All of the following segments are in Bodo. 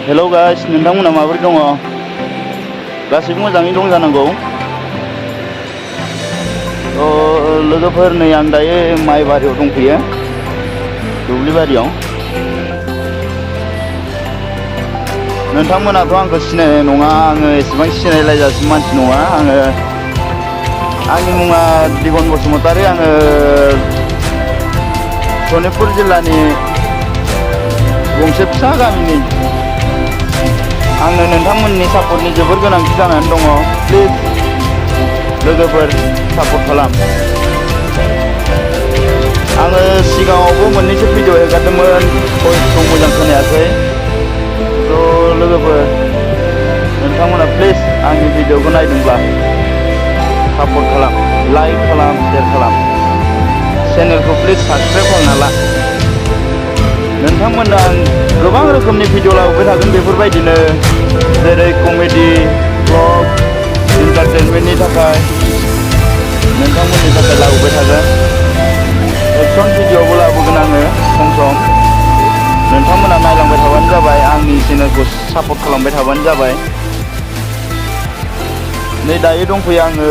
हेलौ गाइस, नोंथांमोना माबोरै दङ? गासैबो मोजाङै दं जानांगौ। लोगोफोर, नै आं दायो माइ बारियाव दंफैयो, दुब्लि बारियाव। नोंथांमोनाथ' आंखौ सिनायनाय नङा, आङो एसेबां सिनायलायजासिम मानसि नङा। आंनि मुङा दिगन बसुमतारी, आङो सनितपुर जिल्लानि गंसे फिसा गामिनि। आंनो नोंथांमोननि सापर्टनि जोबोर गोनांथि जानानै दङ। प्लिज लोगोफोर, सापर्ट खालाम। आङो सिगाङावबो मोननैसो भिडिअ हेगारदोंमोन, भइसखौ मोजां खोनायाखै। लोगोफोर, नोंथांमोना प्लिज आंनि भिडिअखौ नायदोंब्ला सापर्ट खालाम, लाइक खालाम, शेयार खालाम। चेनेलखौ प्लिज साबसक्राइब खालामना ला। नोंथांमोननो आं गोबां रोखोमनि भिडिअ लाबोबाय थागोन, बेफोरबायदिनो, जेरै कमेडि, ब्लग, इन्टारटेनमेन्टनि थाखाय नोंथांमोननि थाखाय लाबोबाय थागोन। एक्सन भिडिअबो लाबोगोन आङो सम सम। नोंथांमोना नायलांबाय थाबानो जाबाय, आंनि चेनेलखौ सापर्ट खालामबाय थाबानो जाबाय। नै दायो दंफैयो आङो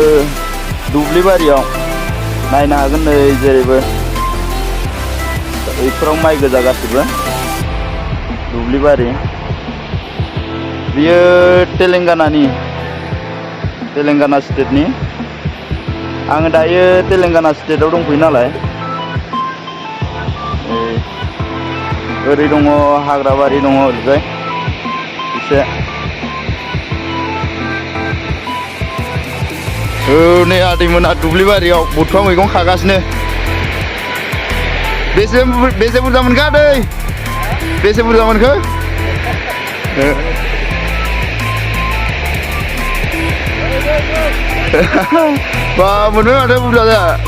दुब्लि बारियाव, नायनो हागोन नै जेरैबो बेफोराव माइ गोजा गासिबो। दुब्लि बारि बियो तेलेंगाना स्टेटनि। आङो दायो तेलेंगाना स्टेटआव दंफैयो नालाय। ओरै दङ हाग्राबारि, दङ ओरैजाय एसे। नै आदैमोना दुब्लि बारियाव बुथुवा मैगं खागासिनो। बेसे बुरजा मोनखो आदै? बेसे बुरजा मोनखो? बा मोनो माथो,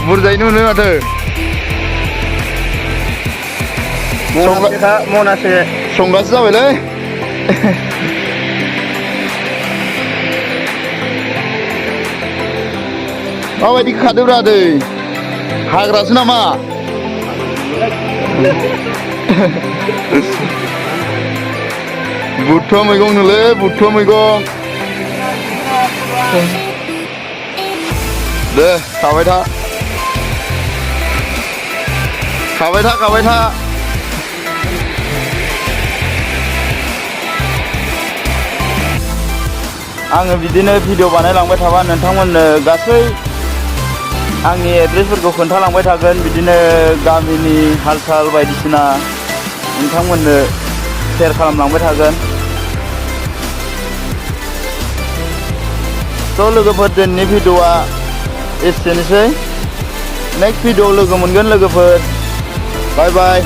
बुरजायैनो मोनो माथो। मनासे संगासो जाबायलै। माबायदि खादोब्रा दै? हाग्रासो नामा? बुथुवा मैगं नोलै, बुथुवा मैगं। दे खाबाय था, खाबाय था, खाबाय था। आङो बिदिनो भिडिअ बानायलांबाय थाबा नोंथांमोननो गासै आंनि एड्रेसफोरखौ खोन्थालांबाय थागोन। बिदिनो गामिनि हाल साल बायदिसिना नोंथांमोननो शेयार खालामलांबाय थागोन। लोगोफोर, दिनैनि भिडिअआ एसेनोसै। नेक्स्ट भिडिअआव लोगो मोनगोन लोगोफोर। बाय बाय।